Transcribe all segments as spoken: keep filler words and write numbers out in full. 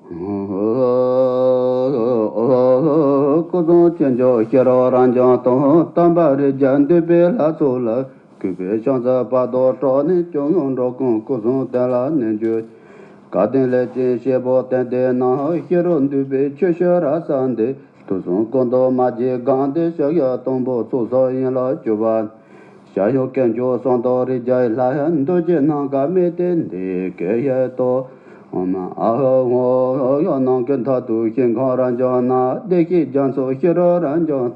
སྐུ་གསུང་ཐུགས་མཆོག་ཤེས་རབ་རབ་འབྱམས་སྟོང་། དམ་པ་རིགས་བརྒྱ་འདུས་པའི་ལྷ་ཚོགས་ལ། གུས་པས་ཕྱག་འཚལ་བར་དུ་གྲོལ་ནས། སྐྱོང་ཡུལ་འགྲོ་ཀུན་སྐུ་གསུང་ཐུགས་ལ་གནས་གྱུར། བཀའ་དྲིན་ལས་ཀྱི་བྱེད་པོ་བསྟན་ཏེ་ན། ཤེས་རབ་འདུས་པའི་ཆོས་ཕྱིར་རབ་གསལ་འདི། དུས་གསུམ་ཀུན་ཏུ་མ་སྐྱེས་གང་དེ། ཕྱག་རྒྱ་དང་པོ་ཚོགས་བསགས་ཡིན་ལ་གྱུར་པ། བྱ་ཡུལ་དཀོན་མཆོག་གསུམ་དང་རིགས་བརྒྱའི་ལྷ། འདུ་བྱེད་རྣམས་ཀྱང་དམིགས་ཏེ་འདི་སྐད་བཤད་དོ། ཨོཾ་ཨཱཿ་ཧོ། ནམ་མཁའི་མཐའ་དུ་ཤིང་ཁམས་རབ་འབྱམས་ན། བདེ་གཤེགས་རྒྱ་མཚོ་ཤེས་རབ་རབ་འབྱམས་དང་།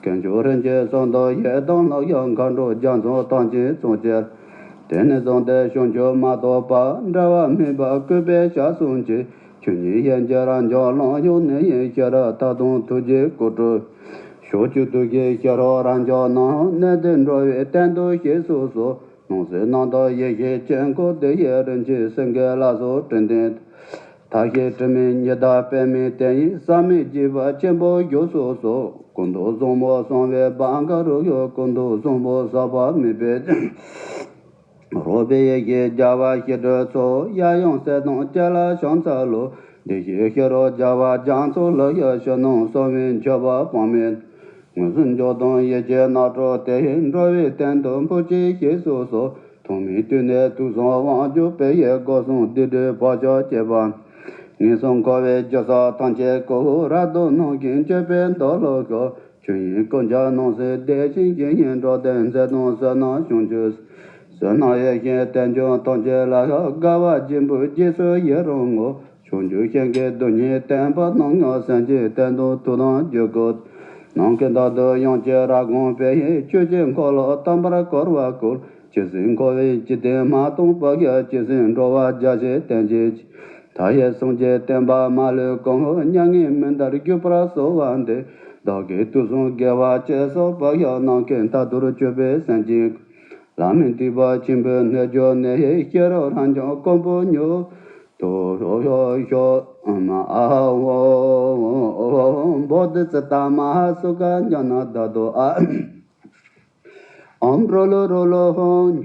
དཀོན་མཆོག་སེམས་ཅན་གསུམ་དང་ཡི་དམ་ལྷ། མཁའ་འགྲོ་རྒྱ་མཚོ་ཐམས་ཅད་ཚོགས་ཀྱི། དེ་ནས་བཟུང་སྟེ་བྱང་ཆུབ་མ་ཐོབ་བར། འབྲལ་བ་མེད་པར་གུས་པས་ཕྱག་འཚལ་ཕྱིར། ཆོས་ཉིད་སྤྱན་གྱི་རབ་འབྱམས་ཀློང་ཡངས་ནས། ཤེས་རབ་མཐའ་དང་ཐུགས་རྗེའི་སྐུ་སྤྲུལ། ཕྱོགས་བཅུ་དུས་ཀྱི་ཤེས་རབ་རབ་འབྱམས་རྣམས། གནས་འདིར་འགྲོ་བའི་དོན་དུ་གཤེགས་སུ་གསོལ། སྣང་སྲིད་རྣམ་དག་ཡེ་ཤེས་ཀྱི་སྐུ། དེ་ཡི་རིན་ཆེན་སེང་གེ་ལ་སོགས་དྲི་ལྡན། མཐའ་བཞི་དྲི་མེད་ཉི་ཟླ་པདྨའི་སྟེང་ཡིན། བསམ་མེད་སྐྱེས་བུ་ཆེན་པོ་བཞུགས་སུ་གསོལ། སྐུ་མདོག་བཟང་པོ་བསམ་འཕེལ་བ་དཀར་རོ་ཡོད། སྐུ་མདོག་བཟང་པོ་ཟག་པ་མེད་པའི། རོལ་པའི་ཡེ་ཤེས་རྒྱལ་བ་ཞི་ཁྲོའི་ཚོགས། གཡས་གཡོན་གསལ་དང་བཅས་ལ་ཕྱག་འཚལ་ལོ། བདེ་གཤེགས་ཤེས་རབ་རྒྱལ་བ་རྒྱ་མཚོ་ལྷ། ཕྱི་ནང་གསང་བའི་མཆོད་པ་དཔག་མེད། ངན་སོང་འཇིག་རྟེན་ཡེ་ཤེས་རྣམ་སྤྲུལ་དེ། འགྲོ་བའི་དོན་དུ་འཕོ་ཆེན་གཤེགས་སུ་གསོལ། ཐོག་མའི་དུས་ནས་དུས་གསུམ་དབང་བསྒྱུར་བའི། སྐུ་གསུང་ཐུགས་རྗེའི་ཕོ་བྲང་བཅས་པ། ངན་སོང་འཁོར་བའི་རྒྱུ་ཚོགས་ཐམས་ཅད་ཀུན། རབ་ཏུ་སྣང་ཞིང་སྐྱོབ་པའི་མདོ་ལུགས་ཤོག། ཆོས་དབྱིངས་ཀུན་ཁྱབ་སྣང་སྲིད་བདེ་ཆེན་ཞི་བའི། འགྲོ་དོན་མཛད་དང་བསོད་ནམས་བྱང་ཆུབ། བསོད་ནམས་ཡེ་ཤེས་རྟེན་འབྱུང་ཐམས་ཅད་ལ། དགའ་བ་སྦྱིན་པའི་རྗེས་སུ་ཡི་རང་ངོ་། བྱང་ཆུབ་ཤིང་གི་རྡུལ་སྙེད་བསྟན་པ་རྣམས། སེམས་ཅན་དོན་དུ་ཐུགས་དམ་བསྐྱེད་དགོས། ནམ་མཁའི་མཐའ་དུ་ཡང་ཅིག་རབ་དགོངས་པའི། ཆོས་ཀྱི་འཁོར་ལོ་དམ་པར་བསྐོར་བར་བསྐུལ། ཇི་སྲིད་འཁོར་བའི་འཇིག་རྟེན་མ་སྟོངས་བར། ཇི་སྲིད་འགྲོ་བ་རྒྱ་ཆེར་བརྟན་ཅིང་། མཐའ་ཡས་སངས་རྒྱས་བསྟན་པ་མ་ལུས་གང་། མྱ་ངན་མི་འདའ་བཞུགས་པར་གསོལ་བ་འདེབས། བདག་གིས་དུས་གསུམ་དགེ་བ་ཅི་བསགས་པ་ཡང་། ནམ་མཁའི་མཐའ་དུ་གྱུར་པའི་སེམས་ཅན། ལམ་མི་མཐུན་པ་ཆེན་པོའི་གནོད་བྱེད་ནས། ཤེས་རབ་རབ་འབྱམས་སྐུ་འབུལ་མྱུར་དུ་ཤོག། ཨོཾ་ཨཱཿཧཱུྃ། བོ་དྷི་ཙིཏྟ་མ་ཧཱ་སུ་ཁ་ཛྙཱ་ན་དྷཱ་ཏུ་ཨཱཿཧཱུྃ། ཨོཾ་རོ་ལོ་རོ་ལོ་ཧཱུྃ།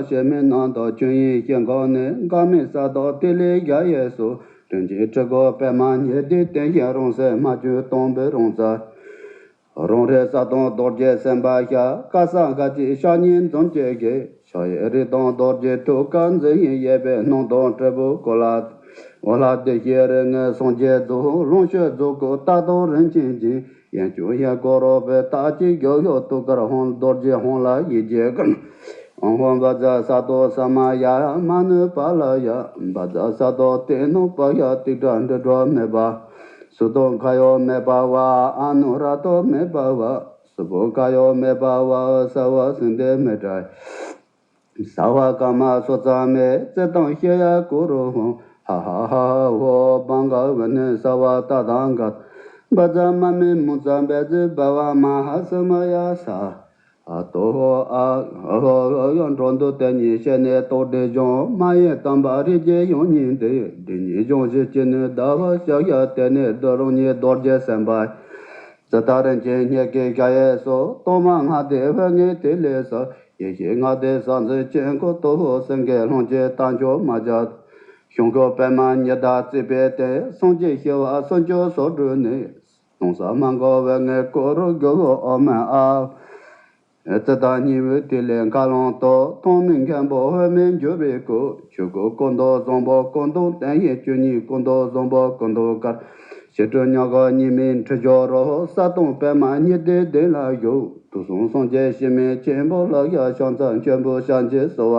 ཞེས་མིང་རྣམས་དང་། ཆོས་དབྱིངས་ཤིང་ཁམས་ནས། འགག་མེད་ས་དང་ཐིག་ལེ་བརྒྱ་ཡི་ཚོགས། རིན་ཆེན་ཁྲི་གུང་པདྨ་ཉི་ཟླའི་སྟེང་། ཞལ་རིང་བསྲེལ་རྨད་བྱུང་སྟོང་པའི་རིང་བསྲེལ། རང་རིག་གསལ་སྟོང་རྡོ་རྗེ་སེམས་དཔའ་ཞལ། དཀར་གསལ་དཀར་ཆེན་ཕྱག་གཉིས་འཛུམ་གྱི་གེགས། ཕྱག་གཡས་རིགས་དང་རྡོ་རྗེ་ཐུགས་ཀར་འཛིན། གཡས་པས་སྣང་སྟོང་དྲིལ་བུ་སྐོར་ལ། འོག་ལ་བདེ་གཤེགས་རིགས་ལྔའི་སངས་རྒྱས་གཟུགས། ལོངས་སྤྱོད་རྫོགས་སྐུ་རྟག་ཏུ་རིན་ཆེན་བརྗིད། གཡས་འཁྱིལ་གཡོན་བསྐུམ་རོལ་པའི་ཐག་ཆོད་རྒྱུ། ཐུགས་ཀར་ཧཱུྃ་རྡོ་རྗེ་ཧཱུྃ་ལ་ཡི་གེ་ཀྵ། ཨོཾ་ཧཱུྃ་བཛྲ་ས་ཏྭ་ས་མ་ཡ། མ་ཎི་པཱ་ལ་ཡ། བཛྲ་ས་ཏྭ་ཏེ་ནོ་པཱ་ཡ། ཏིག་ཏྲ་འབྲུ་དྲུག་མེ་བྷཱུ། སུ་ཏོ་ཁ་ཡོ་མེ་བྷ་ཝ། ཨ་ནུ་ར་ཏོ་མེ་བྷ་ཝ། སུ་བྷོ་ཁ་ཡོ་མེ་བྷ་ཝ། སརྦ་སིདྡྷི་མེ་ཏྲ་ཡ། སརྦ་ཀརྨ་སུ་ཙ་མེ། ཙིཏྟཾ་ཤྲཱི་ཡ་ཀུ་རུ་ཧཱུྃ། ཧ་ཧ་ཧ་ཧོ། བྷ་ག་ཝ་ནི་སརྦ་ཏ་ཐཱ་ག་ཏ། བཛྲ་མ་མེ་མུ་ཙ་བཛྲ་བྷ་ཝ་མ་ཧཱ་ས་མ་ཡ། ས་ཨ་ཏོ་ཨ་ཧོ་ཨ་ཧོ། འགྲོ་འདུལ་དེ་ཉིད་བཤད་ནས་རྟོགས། སྒྲིབ་སྦྱངས་མ་ཡེངས་དམ་པ་རིགས་ཀྱི་དབྱིངས་ཉིད་དེ། སྒྲིབ་གཉིས་སྦྱོང་བྱེད་ཅི་ནུས་ཟླ་བ་ཞག་ཞག་དེ་ནས་བདུད་རང་ཉིད་རྡོ་རྗེ་སེམས་དཔའ། ཙིཏྟ་རིན་ཆེན་ཉི་ཟླའི་ཞལ་ཡས་སུ། གཏོར་མ་ལྔ་སྡེ་དབུ་ལྔའི་ཐིག་ལེ་སོགས། ཡེ་ཤེས་ལྔ་སྡེ་ས་འཛིན་ཆོས་སྐུ་ཏོ། སེང་གེ་ལྷུང་བྱེད་རྟ་མཆོག་མ་ཆགས། ཤོང་ཁུ་པདྨ་ཉི་ཟླ་བརྩེགས་པའི་སྟེང་། སངས་རྒྱས་ཞི་བ་སུམ་ཅུ་སོ་དྲུག་ནས། སྟོང་གསལ་སྨྲ་མགོན་དབུ་ལྔའི་སྐུ་རུ་བསྒྱུར། ཨོཾ་ཨཱཿཧཱུྃ། ཙིཏྟ་སྙིང་པོའི་ཐིག་ལེ་མཁའ་ཀློང་དུ། ཐོགས་མེད་མཁན་པོ་དབུ་མའི་འཇུག་པའི་སྐུ། ཆོས་སྐུ་སྐུ་མདོག་བཟང་པོ་སྐུ་མདོག་ལྡན། ཡེ་ཆོས་ཉིད་སྐུ་མདོག་བཟང་པོ་སྐུ་མདོག་དཀར། ཞི་ཁྲོའི་ཉག་ག་གཉིས་མེད་འཁྲུལ་སྦྱོར་རོ། གསལ་སྟོང་པདྨ་ཉི་ཟླའི་གདན་ལ་བཞུགས། དུས་གསུམ་སངས་རྒྱས་ཞི་མི་ཆེན་པོ་ལ། ཕྱག་འཚལ་མཆོད་འབུལ་ཕྱག་མཆོད་གསོལ་བ།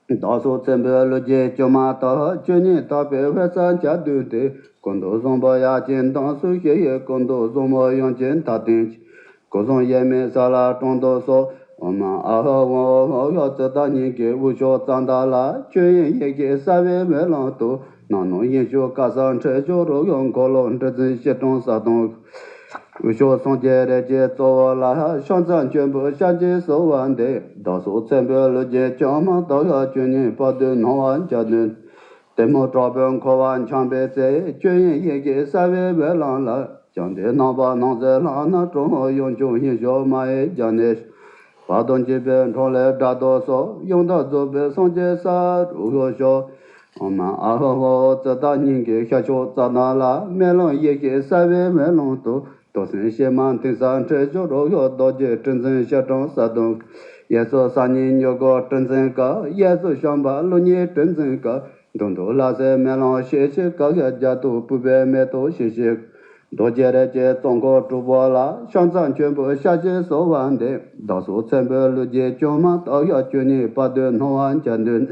བདག་སོགས་ཚེ་འཕོས་ལུས་ཀྱི་སྐྱོན་མ་དག། ཆོས་ཉིད་དག་པའི་འོད་གསལ་འཆར་དུས་དེར། སྐུ་མདོག་བཟང་པོ་ཡར་བཅས་མདངས་སུ་ཞི་ཡི། སྐུ་མདོག་བཟང་པོ་ཡུམ་གྱི་མཐའ་སྟེང་། སྐུ་གསུང་ཡས་མས་ས་ལ་དྲངས་ཏེ་གསོལ། ཨོཾ་ཨཱཿཧཱུྃ། ཧོ་ཧོ་ཧོ། ཙིཏྟ་སྙིང་གའི་དབུས་ཕྱོགས་ཙནྡ་ལ། ཆོས་དབྱིངས་ཡེ་ཤེས་གསལ་བའི་འོད་ལམ་དུ། ནང་ནོག་ཡེ་ཤེས་དཀར་གསལ་འཁྲུལ་སྦྱོར་རོ། ཡང་འཁོར་ལོ་སྤྲིན་བཙན་ཞི་ཁྲོ་གསལ་སྟོང་། དབུས་ཕྱོགས་སངས་རྒྱས་རིགས་ཀྱི་གཙོ་བོ་ལ། ཕྱག་འཚལ་མཆོད་འབུལ་ཕྱག་རྒྱའི་གསོལ་བ་འདེབས། བདག་སོགས་ཚེ་འཕོས་ལུས་ཀྱི་སྐྱོན་མ་དག། ཆོས་ཉིད་དཔལ་དུ་སྣང་བ་འཆར་དུས། གཏི་མུག་དྲག་པོའི་འཁོར་བ་འཁྱམས་པའི་ཚེ། ཆོས་དབྱིངས་ཡེ་ཤེས་གསལ་བའི་འོད་ལམ་ལ། བཅོམ་ལྡན་རྣམ་པར་སྣང་མཛད་ལྷ་སྣ་དྲུང་། ཡུམ་ཆེན་ཡེ་ཤེས་མ་ཡི་རྒྱ་ནས། བར་དུ་གཅིག་པའི་འཕྲིན་ལས་བསྒྲགས་ཏེ་གསོལ། ཡང་དག་རྫོགས་པའི་སངས་རྒྱས་ས་རུ་ཤོག། ཨོཾ་ཨཱཿཧཱུྃ་ཙི་ཏ་སྙིང་གི་ཤར་ཕྱོགས་ཙནྡ་ལ། མེ་ལོང་ཡེ་ཤེས་གསལ་བའི་མེ་ལོང་དུ། རྡོར་སེམས་ཞལ་མ་མཐིང་གསལ་འཁྲིལ་བཞུགས་རོ་ཞོ། རྡོ་རྗེ་དྲི་འཛིན་ཞལ་དྲངས་གསལ་སྟོང་། གཡས་སུ་སང་ཉིན་མྱུ་གུ་དྲི་འཛིན་དཀར། གཡས་སུ་བྱམས་པ་ཀླུ་གཉན་དྲི་འཛིན་དཀར། མདུན་དུ་ལྷ་སྲས་མེ་ལོང་ཞལ་ཕྱེ་དཀར། རྒྱ་མཚོ་ཕུབ་པའི་མེ་ཏོག་ཞལ་ཕྱེ། རྡོ་རྗེ་རིགས་ཀྱི་གཙོ་འཁོར་དྲུག་པོ་ལ། ཕྱག་མཚན་མཆོད་འབུལ་ཞལ་ཕྱེ་གསོལ་བ་འདེབས། བདག་སོགས་ཚེ་འཕོས་ལུས་ཀྱི་སྐྱོན་མང་དག། ཕྱག་བཅུ་གཉིས་དཔལ་དུ་སྣང་བ་མཇལ་འདོད།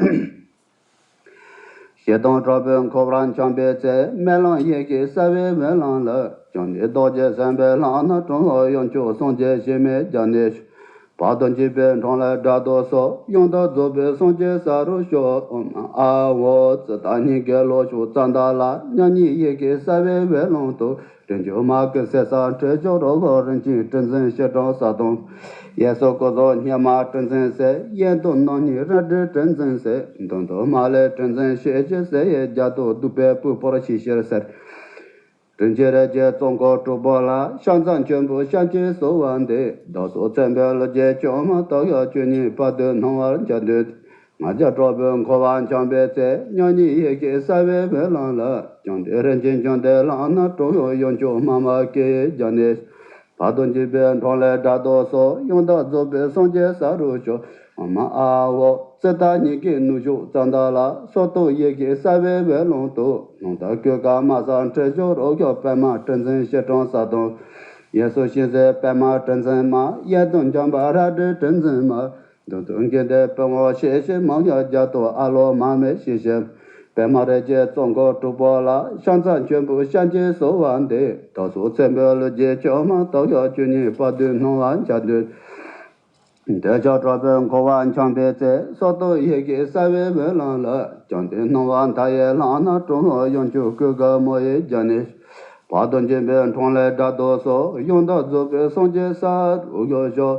ཞེ་སྡང་དྲག་པོས་འཁོར་བར་འཁྱམས་པའི་ཚེ། མེ་ལོང་ཡེ་ཤེས་གསལ་བའི་མེ་ལོང་ལ། བཅོམ་ལྡན་རྡོ་རྗེ་སེམས་དཔའི་ལག་ན་དྲངས་ཤོག། གཡོན་ཕྱོགས་སངས་རྒྱས་བྱེ་མའི་རྒྱ་ནས། བར་དུ་འཇིགས་པའི་འཕྲང་ལས་བསྒྲལ་དུ་གསོལ། ཡང་དག་རྫོགས་པའི་སངས་རྒྱས་ས་རུ་ཤོག། ཨོཾ་ཨཱཿཧཱུྃ་ཙི་ཏ་སྙིང་གི་ལྷོ་ཕྱོགས་ཙནྡ་ལ། མཉམ་ཉིད་ཡེ་ཤེས་གསལ་བའི་མེ་ལོང་དུ། རིན་ཆེན་མ་སྐུ་གསེར་སྲང་འཁྲིལ་བཞུགས་རོ་ཞོ། རིན་ཆེན་དྲི་འཛིན་ཞལ་དྲངས་གསལ་སྟོང་། གཡས་སུ་སྐུ་གསུམ་སྙེམས་མ་དྲི་འཛིན་གསལ། གཡོན་དུ་རྣམ་གཉིས་རལ་གྲི་དྲི་འཛིན་གསལ། མདུན་དུ་མ་ལུས་དྲི་འཛིན་ཞལ་ཕྱེ་གསལ་ཡི་རྒྱ་མཚོ། བདུག་པའི་སྤོས་ཕོར་ཕྱི་ཕྱིར་གསལ། དྲིན་ཅན་རིགས་ཀྱི་གཙོ་འཁོར་དྲུག་པོ་ལ། ཕྱག་མཚན་མཆོད་འབུལ་ཞལ་ཕྱེ་གསོལ་བ་འདེབས། བདག་སོགས་ཚེ་འཕོས་ལུས་ཀྱི་སྐྱོན་མང་དག། ཕྱག་བཅུ་གཉིས་དཔལ་དུ་སྣང་བར་མཇལ་འདོད། ང་རྒྱལ་དྲག་པོས་འཁོར་བར་འཁྱམས་པའི་ཚེ། མཉམ་ཉིད་ཡེ་ཤེས་གསལ་བའི་མེ་ལོང་ལ། བཅོམ་ལྡན་རིན་ཆེན་འབྱུང་ལྡན་ལག་ན་དྲངས་ཤོག། གཡོན་ཕྱོགས་མཱ་མ་ཀཱི་ཡི་རྒྱ་ནས། བར་དུ་འཇིགས་པའི་འཕྲང་ལས་བསྒྲལ་དུ་གསོལ། ཡང་དག་རྫོགས་པའི་སངས་རྒྱས་ས་རུ་ཤོག། ཨོཾ་ཨཱཿཧཱུྃ་ཙི་ཏ་སྙིང་གི་ནུབ་ཕྱོགས་ཙནྡ་ལ། སོར་གཏོད་ཡེ་ཤེས་གསལ་བའི་མེ་ལོང་དུ། ལོང་དང་སྐུ་མཁར་མ་གསལ་འཁྲིལ་བཞུགས་རོ་ཞོ། པདྨ་དྲི་འཛིན་ཞལ་དྲངས་གསལ་སྟོང་། གཡས་སུ་ཤིང་བཟེད་པདྨ་དྲི་འཛིན་མ། གཡོན་དུ་འཇམ་དཔལ་རལ་གྲི་དྲི་འཛིན་མ། མདུན་དུ་དགེ་ལྡན་པི་ཝང་ཞལ་ཕྱེ་མ། ཕྱག་རྒྱ་མཚོ་ཨ་ལོ་མ་མེ་ཞལ་ཕྱེ། པདྨ་རིགས་ཀྱི་གཙོ་འཁོར་དྲུག་པོ་ལ། ཕྱག་མཚན་མཆོད་འབུལ་ཞལ་ཕྱེ་གསོལ་བ་འདེབས། བདག་སོགས་ཚེ་འཕོས་ལུས་ཀྱི་སྐྱོན་མང་དག། ཕྱག་བཅུ་གཉིས་དཔལ་དུ་སྣང་བ་མཇལ་འདོད། འདོད་ཆགས་དྲག་པོས་འཁོར་བར་འཁྱམས་པའི་ཚེ། སོར་གཏོད་ཡེ་ཤེས་གསལ་བའི་མེ་ལོང་ལ། བཅོམ་ལྡན་སྣང་བ་མཐའ་ཡས་ལག་ན་དྲངས་ཤོག། གཡོན་ཕྱོགས་སྐུ་མཁར་མོ་ཡི་རྒྱ་ནས། བར་དུ་འཇིགས་པའི་འཕྲང་ལས་བསྒྲལ་དུ་གསོལ། ཡང་དག་རྫོགས་པའི་སངས་རྒྱས་ས་རུ་ཞོག།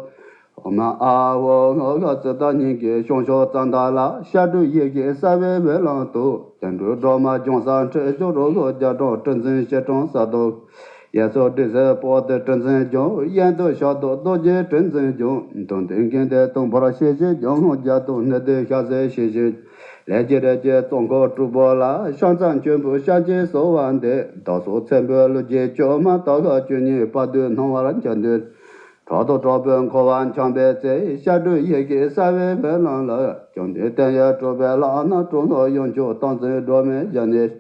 ཨོཾ་ཨཱཿཧཱུྃ་ཙི་ཏ་སྙིང་གི་ཤར་ཕྱོགས་ཙནྡ་ལ། ཞབས་དྲུང་ཡེ་ཤེས་གསལ་བའི་མེ་ལོང་དུ། བྱང་ཆུབ་སྒྲོལ་མ་ལྗང་གསལ་འཁྲིལ་བཞུགས་རོ་ཞོ། རྒྱ་གྲམ་དྲི་འཛིན་ཞལ་དྲངས་གསལ་སྟོང་། གཡས་སུ་དྲི་ཟའི་སྤོས་ཏེ་དྲི་འཛིན་ལྗང་། གཡོན་དུ་ཞབས་ཏོག་རྡོ་རྗེ་དྲི་འཛིན་ལྗང་། མདུན་དུ་དགེ་ལྡན་དུང་འཕར་ཞལ་ཕྱེ་ལྗང་། རྒྱབ་ཏུ་ནི་ཏི་ཤ་ཟའི་ཞལ་ཕྱེ། ལས་ཀྱི་རིགས་ཀྱི་གཙོ་འཁོར་དྲུག་པོ་ལ། ཕྱག་མཚན་མཆོད་འབུལ་ཞལ་ཕྱེ་གསོལ་བ་འདེབས། བདག་སོགས་ཚེ་འཕོས་ལུས་ཀྱི་སྐྱོན་མང་དག། ཕྱག་བཅུ་གཉིས་དཔལ་དུ་སྣང་བར་མཇལ་འདོད། ཕྲག་དོག་དྲག་པོས་འཁོར་བར་འཁྱམས་པའི་ཚེ། ཞབས་དྲུང་ཡེ་ཤེས་གསལ་བའི་མེ་ལོང་ལ། བཅོམ་ལྡན་དོན་ཡོད་གྲུབ་པའི་ལག་ན་དྲངས་ཤོག། གཡོན་ཕྱོགས་སྟག་འཛིན་སྒྲོལ་མའི་རྒྱ་ནས།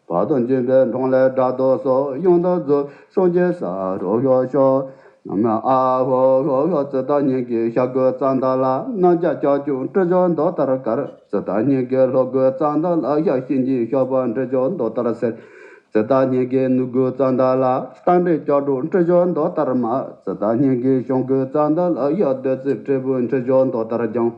བར་དུ་འཇིགས་པའི་འཕྲང་ལས་བསྒྲལ་དུ་གསོལ། ཡང་དག་རྫོགས་སངས་རྒྱས་ས་རུ་ཞོག། ཨོཾ་ཨཱཿཧཱུྃ་ཙི་ཏ་སྙིང་གི་ཤར་སྒོ་ཙནྡ་ལ། རྣམ་རྒྱལ་ལྕགས་ཀྱུ་དྲི་བྱུང་མདོག་ལྟར་དཀར། ཙི་ཏ་སྙིང་གི་ལྷོ་སྒོ་ཙནྡ་ལ། ཡབ་གཤིན་རྗེའི་ཞགས་པ་དྲི་བྱུང་མདོག་ལྟར་སེར། ཙི་ཏ་སྙིང་གི་ནུབ་སྒོ་ཙནྡ་ལ། རྟ་མགྲིན་ལྕགས་སྒྲོག་དྲི་བྱུང་མདོག་ལྟར་དམར། ཙི་ཏ་སྙིང་གི་བྱང་སྒོ་ཙནྡ་ལ། ཡབ་བདུད་རྩིའི་དྲིལ་བུ་དྲི་བྱུང་མདོག་ལྟར་ལྗང་།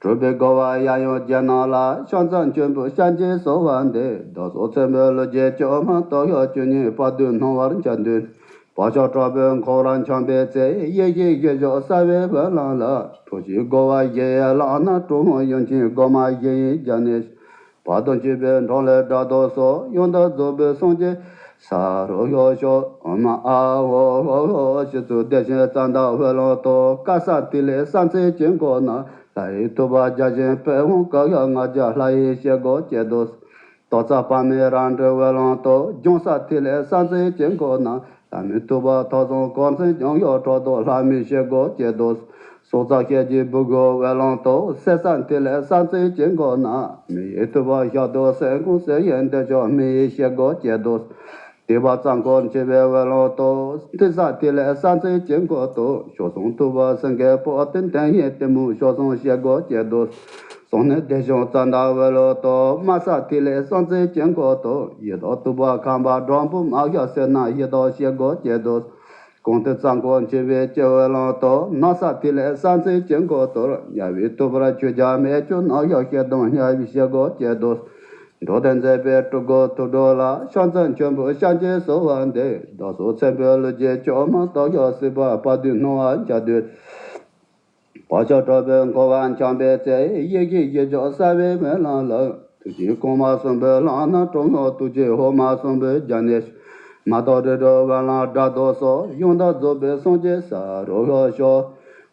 གྲུབ་པའི་སྒོ་བ་གཡས་གཡོན་རྒྱ་ནག་ལ། ཕྱག་མཚན་མཆོད་འབུལ་ཞལ་ཕྱེ་གསོལ་བ་འདེབས། བདག་སོགས་ཚེ་འཕོས་ལུས་ཀྱི་སྐྱོན་མང་དག། ཕྱག་བཅུ་གཉིས་དཔལ་དུ་སྣང་བར་མཇལ་འདོད། བག་ཆགས་དྲག་པོས་འཁོར་བར་འཁྱམས་པའི་ཚེ། ཡེ་ཤེས་བཞི་མཆོག་གསལ་བའི་མེ་ལོང་ལ། གྲོ་བཞིན་སྒོ་བ་བཞི་ཡི་ལག་ན་དྲངས། གཡོན་ཆེན་སྒོ་མ་བཞི་ཡི་རྒྱ་ནས། བར་དུ་འཇིགས་པའི་འཕྲང་ལས་བསྒྲལ་དུ་གསོལ། ཡང་དག་རྫོགས་པའི་སངས་རྒྱས་ས་རུ་ཞོག། ཨོཾ་ཨཱཿཧཱུྃ་ཧོ་ཧོ་ཧོ། ཞེས་སོགས་བཟླས་ཤིང་ཙནྡན་འོད་ཀློང་དུ། དཀར་ས་ཐིག་ལེ་གསལ་མཚན་དཀྱིལ་འཁོར་ན། ལྷ་ཡི་ཐུབ་པ་བརྒྱ་བྱིན་པད་འོག་གི། ལྔ་བརྒྱ་ལྷ་ཡི་ཞལ་སྒོ་གཅིག་ཏུ། ཏོག་ཙ་པདྨའི་རལ་གྲི་འོད་ཀློང་དུ། ལྗང་ས་ཐིག་ལེ་གསལ་མཚན་དཀྱིལ་འཁོར་ན། ལྷ་མིའི་ཐུབ་པ་ཐོག་བཟང་གོ་མཚོན་ལྗང་གུ། ཁྲོ་ཐུང་ལྷ་མིའི་ཞལ་སྒོ་གཅིག་ཏུ། སྲོག་རྩ་ཤེལ་གྱི་སྦུ་གུ་འོད་ཀློང་དུ། སེར་ས་ཐིག་ལེ་གསལ་མཚན་དཀྱིལ་འཁོར་ན། མི་ཡི་ཐུབ་པ་ཞབས་ཏོག་སེང་གོང་གསལ་ཡི། མདུན་ཕྱོགས་མི་ཡི་ཞལ་སྒོ་གཅིག་ཏུ། ཏི་པ་རྩ་འཁོར་འཆིང་བའི་འོད་ཀློང་དུ། མཐིང་ས་ཐིག་ལེ་གསལ་མཚན་དཀྱིལ་འཁོར་དུ། སྐྱོ་སོང་ཐུབ་པ་སེང་གེ་པོ་ཏི། མདུན་ཡི་གཏི་མུག་སྐྱོ་སོང་ཞལ་སྒོ་གཅིག་ཏུ། གསུང་ནི་བདེ་སྐྱོང་ཙནྡན་འོད་ཀློང་དུ། དམར་ས་ཐིག་ལེ་གསལ་མཚན་དཀྱིལ་འཁོར་དུ། ཡི་དྭགས་ཐུབ་པ་ཁམས་པ་སྦྲང་བུ་མ། ཡབ་སེར་སྣ་ཡི་དྭགས་ཞལ་སྒོ་གཅིག་ཏུ། གོང་ཏི་རྩ་འཁོར་འཆིང་བའི་སྤྱི་འོད་ཀློང་དུ། ནག་ས་ཐིག་ལེ་གསལ་མཚན་དཀྱིལ་འཁོར་དུ། དམྱལ་བའི་ཐུབ་པ་ཆོས་རྒྱལ་མེ་ལྕེ་ནག། ཡབ་ཤེལ་དང་དམྱལ་བའི་ཞལ་སྒོ་གཅིག་ཏུ། འགྲོ་དོན་མཛད་པའི་སྤྲུལ་སྐུ་ཐུགས་སྒྲུབ་ལ། ཕྱག་མཚན་མཆོད་འབུལ་ཞལ་ཕྱེ་གསོལ་བ་འདེབས། བདག་སོགས་ཚེ་འཕོས་ལུས་ཀྱི་སྐྱོན་མང་དག། ཕྱག་སྲིད་པ་དཔལ་དུ་སྣང་བ་མཇལ་འདོད། བག་ཆགས་དྲག་པོས་འཁོར་བར་འཁྱམས་པའི་ཚེ། ཡེ་ཤེས་བཞི་མཆོག་གསལ་བའི་མེ་ལོང་ལ། ཐུགས་རྗེའི་གོང་མ་གསུམ་པོའི་ལག་ན་དྲངས་ཤོག། ཐུགས་རྗེའི་འོག་མ་གསུམ་པོའི་རྒྱ་ནས། མ་དག་རིགས་དྲུག་འོད་ཀློང་བསྒྲལ་དུ་གསོལ། ཡང་དག་རྫོགས་པའི་སངས་རྒྱས་ས་རུ་ཞོག།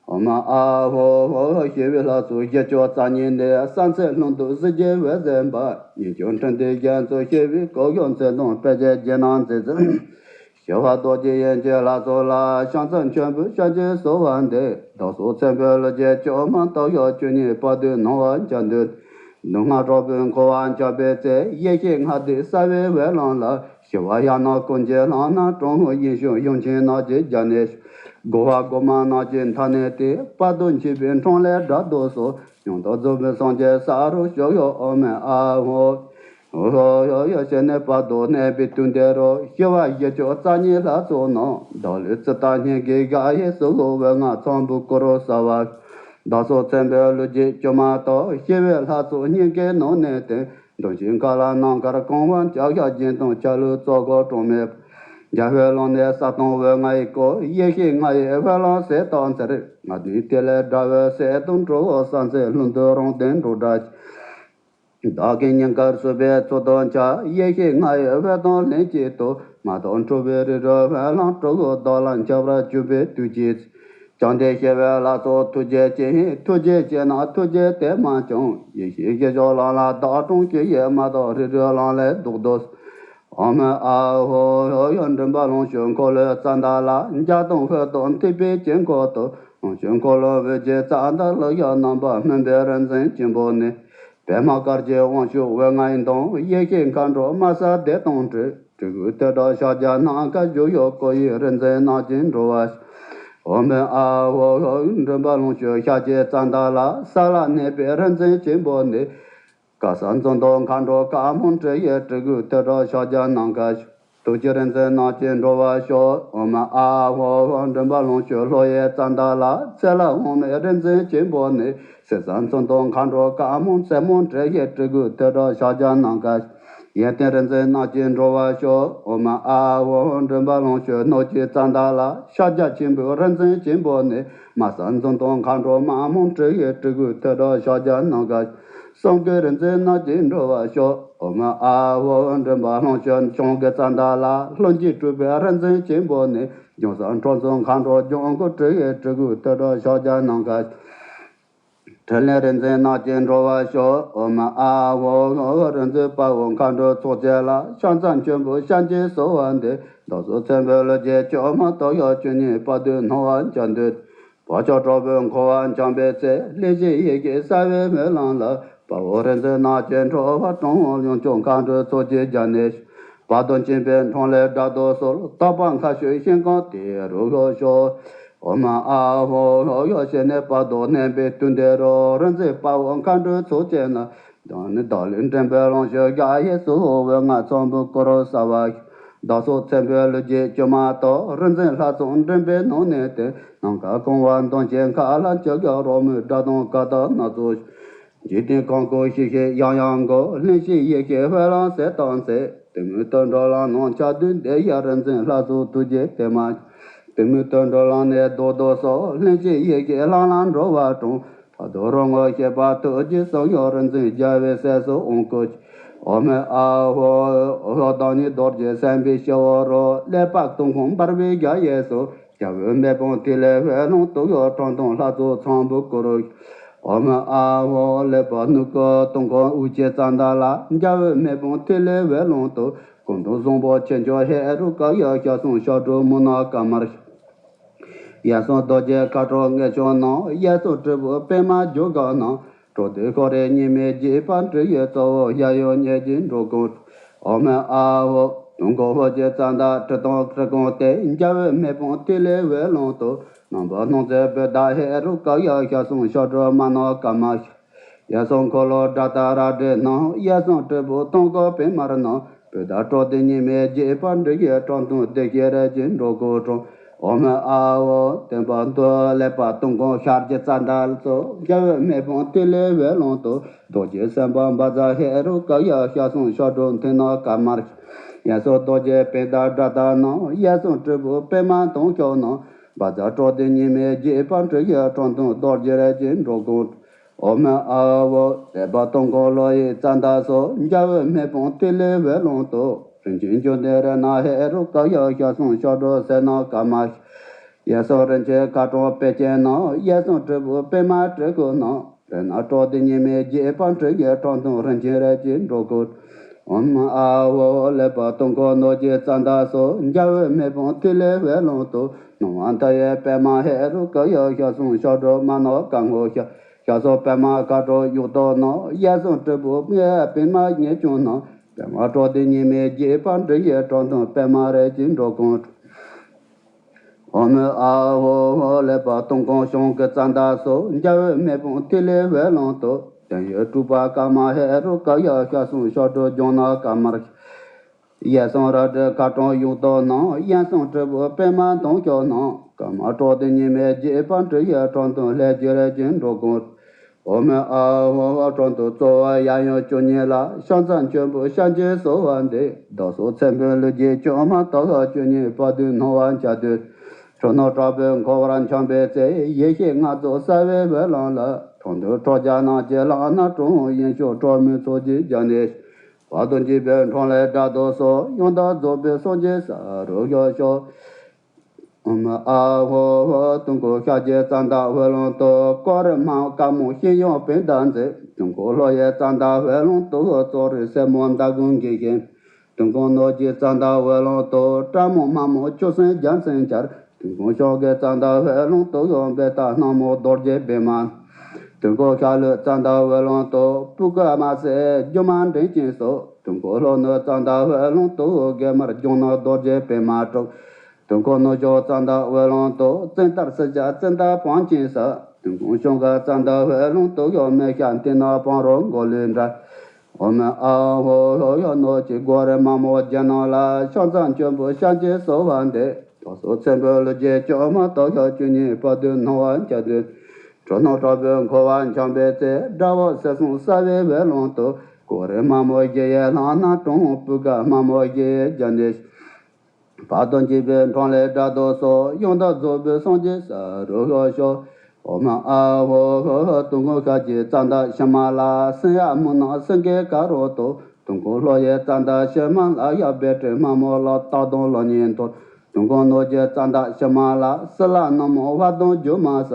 ཨོཾ་ཨཱཿཧོ། ཞི་བའི་ལྷ་ཚོགས་བཞི་བཅུ་རྩ་གཉིས་ནས། གསང་མཚན་ལྷུན་སྟུག་གཟི་བརྗིད་འོད་ཟེར་འབར། ཉེས་སྐྱོན་བྲལ་འདོད་རྒྱ་མཚོ་ཞི་བའི་སྐུ། ཡོན་ཚད་དང་དཔལ་གྱི་རྒྱན་རྣམས་རྩིས་ཟིན། ཞི་བ་རྡོ་རྗེ་དབྱིངས་ཀྱི་ལྷ་ཚོགས་ལ། ཕྱག་མཚན་མཆོད་འབུལ་ཞལ་གྱིས་གསོལ་བ་འདེབས། བདག་སོགས་མཚན་དཔལ་ལུས་ཀྱི་བཅུད་མ་དག་ཡོད། བཅུ་གཉིས་པ་དུས་སྣང་བ་འཆར་འདོད། སྣང་བ་དྲག་པོས་འཁོར་བ་འཆར་བའི་ཚེ། ཡེ་ཤེས་ལྔ་སྡེ་གསལ་བའི་འོད་ལམ་ལ། ཞི་བ་ཡང་ན་ཀུན་གྱི་ལྷ་རྣམས་དྲང་ངོ་ཡིད་བཞིན་ཡུམ་ཆེན་རྣམས་ཀྱི་རྒྱབ་ནས། སྒོ་བ་སྒོ་མང་རྣམས་ཀྱི་མཐའ་ནས་ཏེ། དཔལ་རྡོ་རྗེ་ཆེན་པོའི་འཕྲང་ལས་བསྒྲལ་དུ་གསོལ། ཡང་དག་རྫོགས་པའི་སངས་རྒྱས་ས་རུ་བཞུགས་ཡོད། ཨོཾ་ཨཱཿཧོ། ཧོ་ཧོ་ཧོ། ཞལ་ནས་བར་དོ་གནས་པའི་དུས་འདི་རུ། ཞི་བ་བཞི་བཅུ་རྩ་གཉིས་ལྷ་ཚོགས་རྣམས། བདག་བློའི་ཚུལ་ལྟར་སྙན་བརྒྱུད་ག་ཡེ་སོ་ཧོ། འོད་ལྔ་ཚོམ་བུ་ཀུ་རུ་གསལ་བ། བདག་སོགས་མཚན་དཔལ་ལུས་ཀྱི་བཅུད་མ་དག་ཞི་བའི་ལྷ་ཚོགས་སྙན་བརྒྱུད་ནང་ནས་བསྟན། གདུང་ཤིང་མཁའ་ལ་ནམ་མཁར་གང་བར་འཆར། ཞལ་གྱེན་དུ་འཆར་ལུགས་ཙོག་གོ་གྲངས་མེད། འཇའ་འོད་ཀློང་ནས་གསལ་སྟོང་འོད་ལྔའི་སྐུ། ཡེ་ཤེས་ལྔ་ཡི་འོད་ལམ་གསལ་དག་འཚེར། ལྔ་ལྡན་ཐིག་ལེ་སྒྲ་འོད་ཟེར་དུ་འགྲོ། གསང་མཚན་ལྷུན་སྟུག་རང་དོན་འགྲོ་འདྲ། བདག་གི་སྙིང་གར་བསུ་བའི་ཚུལ་དུ་འཆར། ཡེ་ཤེས་ལྔ་ཡི་འོད་དང་ལྷན་ཅིག་ཏུ། མ་དག་འཁྲུལ་པའི་རིགས་རུས་འོད་ལམ་དྲུག། བདག་ལ་འཆར་བར་གྱུར་པའི་དུས་ཀྱི་ཚེ། བཅོམ་ལྡན་ཞི་བའི་ལྷ་ཚོགས་ཐུགས་རྗེ་ཅན། ཐུགས་རྗེ་ཅན་ནི་ཐུགས་རྗེ་དེ་མ་བྱུང་། ཡེ་ཤེས་ཞི་བའི་ལྷ་ལ་བདག་དྲང་ཞུ་ཡི། མ་དག་རིགས་རུས་ལམ་ལས་བཟློག་ཏུ། ཨོཾ་ཨཱཿཧོ། མགྲིན་པ་ལོངས་སྤྱོད་འཁོར་ལོའི་རྩ་མདའ་ལ། འཇའ་དང་འོད་དང་ཐིགས་པའི་དཀྱིལ་འཁོར་དུ། ལོངས་སྤྱོད་འཁོར་ལོའི་འོད་ཀྱི་རྩ་མདའ་ལ། ཡང་རྣམ་པར་སྨིན་པའི་རིག་འཛིན་ཆེན་པོ་ནི། པདྨ་དཀར་གྱི་དབང་ཕྱུག་འོད་ལྔའི་གདུང་། ཡེ་ཤེས་མཁའ་འགྲོ་མ་གསལ་སྡེ་དང་འབྲེལ། སྤྲུལ་སྐུ་ཐོད་ཕྲེང་ཕྱག་རྒྱ་ནམ་མཁར་བཞུགས་ཡོད། སྐུ་ཡི་རིག་འཛིན་རྣམས་ཀྱིས་འགྲོ་བ། ཨོཾ་ཨཱཿཧོ། མགྲིན་པ་ལོངས་སྤྱོད་ཞལ་གྱི་རྩ་མདའ་ལ། ས་ལ་གནས་པའི་རིག་འཛིན་ཆེན་པོ་ནི། ག་ས་འཛིན་དང་མཁའ་འགྲོ་གང་མང་འབྲེལ་ཡོད། སྤྲུལ་སྐུ་ཐོད་ཕྲེང་ཕྱག་རྒྱ་ནམ་མཁར། ཐུགས་ཀྱི་རིག་འཛིན་རྣམས་ཀྱིས་འགྲོ་བར་ཤོག་ཨོཾ་ཨཱཿཧོ། མགྲིན་པ་ལོངས་སྤྱོད་ཀླུ་ཡི་རྩ་མདའ་ལ། ཚེ་ལ་དབང་མོའི་རིག་འཛིན་ཆེན་པོ་ནི། སྲིད་ས་འཛིན་དང་མཁའ་འགྲོ་གང་མང་རྩེ་མོ་འབྲེལ་ཡོད། སྤྲུལ་སྐུ་ཐོད་ཕྲེང་ཕྱག་རྒྱ་ནམ་མཁར། ཡོན་ཏན་རིག་འཛིན་རྣམས་ཀྱིས་འགྲོ་བར་ཤོག་ཨོཾ་ཨཱཿཧོ། མགྲིན་པ་ལོངས་སྤྱོད་སྣོད་ཀྱི་རྩ་མདའ་ལ། ཕྱག་རྒྱ་ཆེན་པོའི་རིག་འཛིན་ཆེན་པོ་ནི། མ་གསལ་འཛིན་དང་མཁའ་འགྲོ་མང་མང་འབྲེལ་ཡོད། སྤྲུལ་སྐུ་ཐོད་ཕྲེང་ཕྱག་རྒྱ་ནམ་མཁར། གསུང་གི་རིག་འཛིན་རྣམས་ཀྱིས་འགྲོ་བར་ཤོག་ཨོཾ་ཨཱཿཧོ། མགྲིན་པ་ལོངས་སྤྱོད་ཆོས་ཀྱི་རྩ་མདའ་ལ། ལྷུན་གྱིས་གྲུབ་པའི་རིག་འཛིན་ཆེན་པོ་ནི། ལྗོན་བཟང་ཁྲོ་འཛིན་མཁའ་འགྲོ་ལྗང་གུ་འབྲེལ་ཡོད། སྤྲུལ་སྐུ་ཐོད་ཕྲེང་ཕྱག་རྒྱ་ནམ་མཁར། ཕྲིན་ལས་རིག་འཛིན་རྣམས་ཀྱིས་འགྲོ་བར་ཤོག་ཨོཾ་ཨཱཿཧོ། རིག་འཛིན་དཔའ་བོ་མཁའ་འགྲོའི་ཚོགས་བཅས་ལ། ཕྱག་མཚན་མཆོད་འབུལ་ཞལ་གྱིས་གསོལ་བ་འདེབས། བདག་སོགས་མཚན་དཔལ་ལུས་ཀྱི་བཅུད་མ་དག་ཡོད། བཅུ་གཉིས་པ་དུས་སྣང་བ་འཆར་འདོད། བག་ཆགས་དྲག་པོས་འཁོར་བ་འཆིང་བའི་ཚེ། ལྷན་ཅིག་ཡེ་ཤེས་གསལ་བའི་སྨོན་ལམ་ལ། དཔའ་བོ་རིག་འཛིན་རྣམས་ཀྱིས་འགྲོ་བ་དྲང་ངོ་། ཡུམ་ཆེན་མཁའ་འགྲོའི་ཚོགས་ཀྱི་རྒྱབ་ནས། བར་དོ་འཆིང་བའི་འཕྲང་ལས་བསྒྲལ་དུ་གསོལ། དག་པ་མཁའ་སྤྱོད་ཤིང་ཀུན་དེ་རུ་བཞུགས་ཤོག་ཨོཾ་ཨཱཿཧོ། ཞལ་ནས་བར་དོ་གནས་པའི་དུས་འདི་རུ། རིག་འཛིན་དཔའ་བོ་མཁའ་འགྲོའི་ཚོགས་བཅས་རྣམས། བདག་ནི་བདག་བློའི་མགྲིན་པའི་ལོངས་སྤྱོད་ག་ཡེ་སོ། འོད་ལྔ་ཚོམ་བུ་ཀུ་རུ་གསལ་བ། བདག་སོགས་མཚན་དཔལ་ལུས་ཀྱི་བཅུད་མ་དག་རིག་འཛིན་ལྷ་ཚོགས་མགྲིན་པའི་ནང་ནས་བསྟན། ནམ་མཁའ་གང་བར་གདུང་ཤིང་མཁའ་ལ་འཆར་ཡོད། རོལ་མོའི་སྒྲ་དང་གར་དང་སྣ་ཚོགས། འཇིག་རྟེན་གང་སྐོར་ཤིག་ཤིག་ཡང་ཡང་འགུག་ལྷན་ཅིག་ཡེ་ཤེས་འོད་ལམ་གསལ་དག་འཚེར། གཏི་མུག་དུད་འགྲོ་ལམ་རྣམས་འཆར་དུས་འདི་ཡི། རིག་འཛིན་ལྷ་ཚོགས་ཐུགས་རྗེ་དེ་མ། གཏི་མུག་དུད་འགྲོ་ལམ་ནས་བཟློག་ཏུ་གསོལ། ལྷན་ཅིག་ཡེ་ཤེས་ལྷ་ལམ་འགྲོ་བ་དྲངས། བར་དོ་རང་ངོ་ཤེས་པ་ཐུགས་རྗེས་བཟུང་ཡོད། རིག་འཛིན་རྒྱལ་བའི་སྲས་སུ་དབང་བསྐུར། ཨོཾ་ཨཱཿཧོ། བདག་ཉིད་རྡོ་རྗེ་སེམས་དཔའི་སྤྱི་བོ་རུ། ཀླད་པ་སྟོང་ཁོང་འབར་བའི་ག་ཡེ་སོ། རྒྱལ་བའི་མེ་དཔུང་ཐིག་ལེ་འོད་ལོང་དུ་ཡོད། དྲང་དང་ལྷ་ཚོགས་ཚོམ་བུ་ཀུ་རུ། ཨོཾ་ཨཱཿཧོ། ཀླད་པ་སྣུག་གི་སྟོང་ཁོང་དབུ་སྐྱེས་རྩ་མདའ་ལ། འཇའ་འོད་མེ་དཔུང་ཐིག་ལེ་འོད་ལོང་དུ། སྐུ་མདོག་བཟང་པོ་ཆེ་མཆོག་ཧེ་རུ་ཀ་ཡ། ཞལ་གསུང་ཞབས་དྲུང་མུན་ནག་དཀར་དམར། ཡར་སོང་རྡོ་རྗེ་མཁའ་འགྲོ་མངལ་ཆུང་རྣམས། གཡས་སུ་སྤྲུལ་པའི་པདྨ་འཇུག་སྒང་རྣམས། དྲོ་དུས་ཁོ་རའི་ཉི་མའི་རྒྱས་པ་འབྲི་ཡི། གཙོ་བོ་ཡ་ཡོ་ཉེ་རྒྱས་འགྲོ་ཀུན། ཨོཾ་ཨཱཿཧོ། དུང་གོ་ཧོ་ཅེ་ཙ་ན་ཁྲི་སྟོང་ཁྲི་ཀུན་ཏེ། འཇའ་འོད་མེ་དཔུང་ཐིག་ལེ་འོད་ལོང་དུ། རྣམ་པར་སྣང་མཛད་བུདྡྷ་ཧེ་རུ་ཀ་ཡ། ཞལ་གསུང་ཞབས་དྲུང་མ་ནོ་ཀརྨ། ཡར་སོང་འཁོར་ལོ་དགྲ་སྟ་རལ་གྲི་རྣམས། གཡས་སུ་སྤྲུལ་པའི་སྟོང་གོ་པདྨར་བསྣམས། བུདྡྷ་དྲོ་དུས་ཉི་མའི་རྒྱས་པ་འབྲི་ཡི། དྲང་དུང་བདེ་གཤེགས་རལ་གྲི་འགྲོ་ཀུན་དྲངས། ཨོཾ་ཨཱཿཧོ། སྟོན་པ་མདོས་ཀླད་པ་སྟོང་གོ་ཤར་གྱི་རྩ་མདའ་སོགས། འཇའ་འོད་མེ་དཔུང་ཐིག་ལེ་འོད་ལོང་དུ། རྡོ་རྗེ་སེམས་དཔའ་བཛྲ་ཧེ་རུ་ཀ་ཡ། ཞལ་གསུང་ཞབས་དྲུང་མཐིང་ནག་ཀརྨ། གཡས་སུ་རྡོ་རྗེ་པད་ཟླ་དགྲ་སྟ་རྣམས། གཡས་སུ་སྤྲུལ་པའི་པདྨ་སྟོང་ཕྱོགས་རྣམས། བཛྲ་དྲོ་དུས་ཉི་མའི་རྒྱས་པ་འབྲི་ཡི། དྲང་དུང་རྡོ་རྗེ་རལ་གྲི་འགྲོ་ཀུན། ཨོཾ་ཨཱཿཧོ། ཀླད་པ་སྟོང་གོ་ལོ་ཡི་རྩ་མདའ་སོགས། འཇའ་འོད་མེ་དཔུང་ཐིག་ལེ་འོད་ལོང་དུ། རིན་ཆེན་འབྱུང་ལྡན་རཏྣ་ཧེ་རུ་ཀ་ཡ། ཞལ་གསུང་ཞབས་དྲུང་གསེར་ནག་ཀརྨ། གཡས་སུ་རིན་ཆེན་མཁའ་འགྲོ་པད་ཅན་ནང་། གཡས་སུ་སྤྲུལ་པའི་པདྨ་སྤྲུལ་སྐུ་ནང་། དཔེར་ན་སྤྲོ་བདེ་ཉི་མའི་རྒྱས་པར་འབྲི་ཡི། ཁྲག་འཐུང་རིན་ཆེན་རལ་གྲིས་འགྲོ་ཀུན། ཨོཾ་ཨཱཿཧོ། ཀླད་པ་དུང་འཁོར་སྣོད་ཀྱི་ཙནྡ་སོགས། འཇའ་འོད་མེ་དཔུང་ཐིག་ལེ་འོད་ལོང་དུ། སྣང་བ་མཐའ་ཡས་པདྨ་ཧེ་རུ་ཀ་ཡི། ཞལ་གསུམ་ཞབས་དྲུག་མ་ནོ་ཀ་སྔོ་ཞལ། ཞལ་སོགས་པདྨ་མཁའ་འགྲོ་དབྱུག་ཏོ་ནང་། གཡས་སུ་སྤྲུལ་པའི་པདྨ་ཉེ་ཆུང་ནང་། པདྨ་སྤྲོ་བདེ་ཉི་མའི་རྒྱས་པར་འབྲི་ཡི། ཁྲག་འཐུང་པདྨ་རལ་གྲིས་འགྲོ་ཀུན། ཨོཾ་ཨཱཿཧོ། ཀླད་པ་དུང་འཁོར་ཞིང་གི་ཙནྡ་སོགས། འཇའ་འོད་མེ་དཔུང་ཐིག་ལེ་འོད་ལོང་དུ། དོན་ཡོད་སྤྲུལ་པ་ཀ་མ་ཧེ་རུ་ཀ་ཡི། ཞལ་གསུམ་ཞབས་དྲུག་ལྗང་ནག་ཀ་མར། གཡས་སུ་རལ་གྲི་མཁའ་འགྲོ་དབྱུག་ཏོ་ནང་། གཡོན་གསུམ་སྤྲུལ་པའི་པདྨ་དུང་སྐྱོང་ནང་། ཀ་མ་སྤྲོ་བདེ་ཉི་མའི་རྒྱས་པར་འབྲི་ཡི། ཁྲག་འཐུང་ཀླད་ཀྱི་རལ་གྲིས་འགྲོ་ཀུན། ཨོཾ་ཨཱཿཧོ། ཁྲག་འཐུང་རྩ་བ་ཡབ་ཡུམ་བཅུ་གཉིས་ལ། ཕྱག་འཚལ་མཆོད་འབུལ་ཞལ་གྱིས་གསོལ་བ་འདེབས། བདག་སོགས་ཚེ་འཕོས་ལུས་ཀྱི་སྐྱོན་མ་དག་ཡང་། བཅུ་གཉིས་པ་དུས་སྣང་བ་འཆར་དུས། ཁྲོ་སྣང་དྲག་པོས་འཁོར་བར་འཁྱམས་པའི་ཚེ། ཡེ་ཤེས་མངལ་རྫོགས་གསལ་བའི་འོད་ལམ་ལ། ཁྲག་འཐུང་ཁྲག་རྒྱ་རྣམས་ཀྱིས་ལག་ན་དྲོངས། གཡས་ཕྱོགས་ཁྲག་མུན་ཚོགས་ཀྱི་རྒྱ་ནས། བར་དོ་འཇིགས་པའི་འཕྲང་ལས་བསྒྲལ་དུ་གསོལ། ཡང་དག་རྫོགས་པའི་སངས་རྒྱས་ས་རུ་ཞོག་ཤོག་ཨོཾ་ཨཱཿཧོ། དུང་འཁོར་ཞལ་གྱི་ཙནྡ་འོད་ལོང་དུ། ཀོ་རི་མ་དཀར་མོ་ཤིང་གཡོག་པད་ཟླ་མཛེས། དུང་འཁོར་ལྷོ་ཡི་ཙནྡ་འོད་ལོང་དུ། ཙོ་རི་སེར་མོ་ཟླ་གོང་གིས་བཞེངས། དུང་འཁོར་སྣོད་ཀྱི་ཙནྡ་འོད་ལོང་དུ། ཀྲ་མོ་དམར་མོ་ཆུ་སྲིན་རྒྱལ་མཚན་འཕྱར། དུང་འཁོར་ཞིང་གི་ཙནྡ་འོད་ལོང་དུ། བེ་ཏ་སྣམ་བུ་རྡོ་རྗེ་པད་མ། དུང་འཁོར་ཤར་ལྷོའི་ཙནྡ་འོད་ལོང་དུ། པུ་ཀ་དམར་སེར་སྒྱུ་མ་མགྲིན་བཅས་སོགས། དུང་འཁོར་ལྷོ་ནུབ་ཙནྡ་འོད་ལོང་དུ། གེ་དམར་ལྗང་ནག་རྡོ་རྗེ་པད་མ་དྲུག་དུང་འཁོར་ནུབ་ཕྱོགས་ཙནྡ་འོད་ལོང་དུ། ཙན་ཏ་སྲི་ཞག་ཙན་ཏ་བང་ཆེན་ས། དུང་འཁོར་ཞིང་གི་ཙནྡ་འོད་ལོང་དུ། ཡང་མེ་ཤ་མཐིང་ནག་བང་རོ་མགོ་ལུས་འདྲ། ཨོཾ་ཨཱཿཧོ། ཡང་སྣོད་ཀྱི་སྒོ་རུ་དམར་མོ་རྒྱན་ནང་ལ། ཕྱག་འཚལ་མཆོད་འབུལ་ཞལ་གྱིས་གསོལ་བ་འདེབས། བདག་སོགས་ཚེ་འཕོས་ལུས་ཀྱི་སྐྱོན་མ་དག་ཡང་། བཅུ་གཉིས་པ་དུས་སྣང་བ་འཆར་དུས། ཁྲོ་སྣང་དྲག་པོས་འཁོར་བར་འཁྱམས་པའི་ཚེ། དགྲ་བོ་གསེར་སྲང་གསལ་བའི་འོད་ལོང་དུ། ཀོ་རི་དམར་མོ་བཞི་ཡི་ལྷ་རྣམས་དྲོངས། པུ་ཀ་དམར་མོ་བཞི་ཡི་རྒྱ་ནས། བར་དོ་འཇིགས་པའི་འཕྲང་ལས་བསྒྲལ་དུ་གསོལ། ཡང་དག་རྫོགས་པའི་སངས་རྒྱས་ས་རུ་ཞོག་ཤོག་ཨོཾ་ཨཱཿཧོ། དུང་འཁོར་ཤར་གྱི་ཙནྡ་ཕྱི་མ་ལ། སྲིན་ཡག་མུན་ནག་སེང་གེ་དཀར་རོ་དུ། དུང་འཁོར་ལྷོ་ཡི་ཙནྡ་ཕྱི་མ་ལ། ཡ་བེ་ཏྲི་དམར་མོ་ལ་སྟག་གདོང་ལག་གཉིས་འཐོར། དུང་འཁོར་ནུབ་ཀྱི་ཙནྡ་ཕྱི་མ་ལ། སྲི་ལ་སྣུམ་མོ་བ་དུང་སྒྱུ་མ་ས།